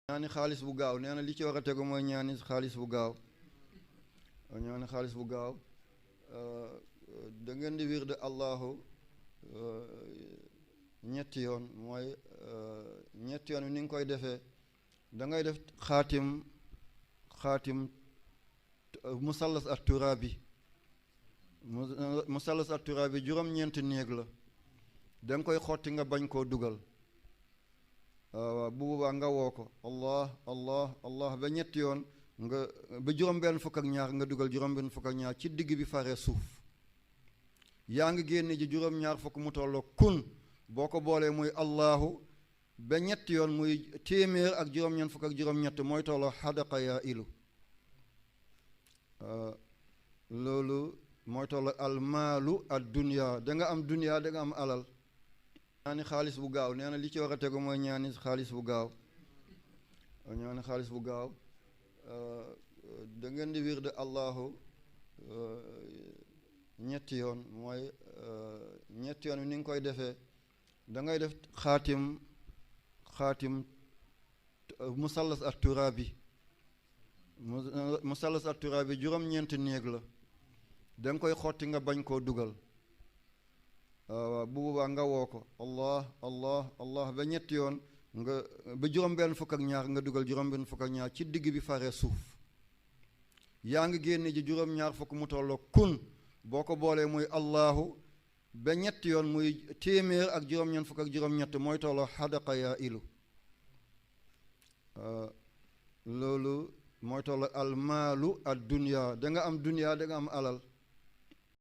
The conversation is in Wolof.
ñaani xaalis bu gaaw nee na li ci war a tegu mooy ñaani xaalis bu gaaw ñaani xaalis bu gaaw da ngeen di wirde allahu ñetti yoon mooy ñetti yoon ni nga koy defee da ngay def xaatim musallas at turaabi musallas at turaabi juróom-ñeenti néeg la da nga koy xotti nga bañ koo dugal bu boobaa nga woo ko allah allah allah ba ñetti yoon nga ba juróom-benn fukk ak ñaar nga dugal juróom-benn fukk ak ñaar ci digg bi faree suuf yaa ngi génne ji juróom-ñaar fukk mu tolloo kun boo ko boolee muy allahu ba ñetti yoon muy téeméer ak juróom-ñeent fukk ak juróom-ñett mooy tolloo xadaqa yaa ilu loolu mooy tolloo almaalu ad dunya da nga am dunya da nga am alal ñaani xaalis bu gaaw nee na li ci war a tegu mooy ñaani xaalis bu gaaw ñaani xaalis bu gaaw da ngeen di wirde allahu ñetti yoon mooy ñetti yoon ni nga koy defee da ngay def xaatim musallas at turaabi musallas at turaabi juróom-ñeenti néeg la da nga koy xotti nga bañ koo dugal bu boobaa nga woo ko allah allah allah ba ñetti yoon nga ba juróom-benn fukk ak ñaar nga dugal juróom-benn fukk ak ñaar ci digg bi faree suuf yaa ngi génne ji juróom-ñaar fukk mu tolloo kun boo ko boolee muy allahu ba ñetti yoon muy téeméer ak juróom-ñeent fukk ak juróom-ñett mooy tolloo xadaqa yaa ilu loolu mooy tolloo almaalu ad dunya da nga am dunya da nga am alal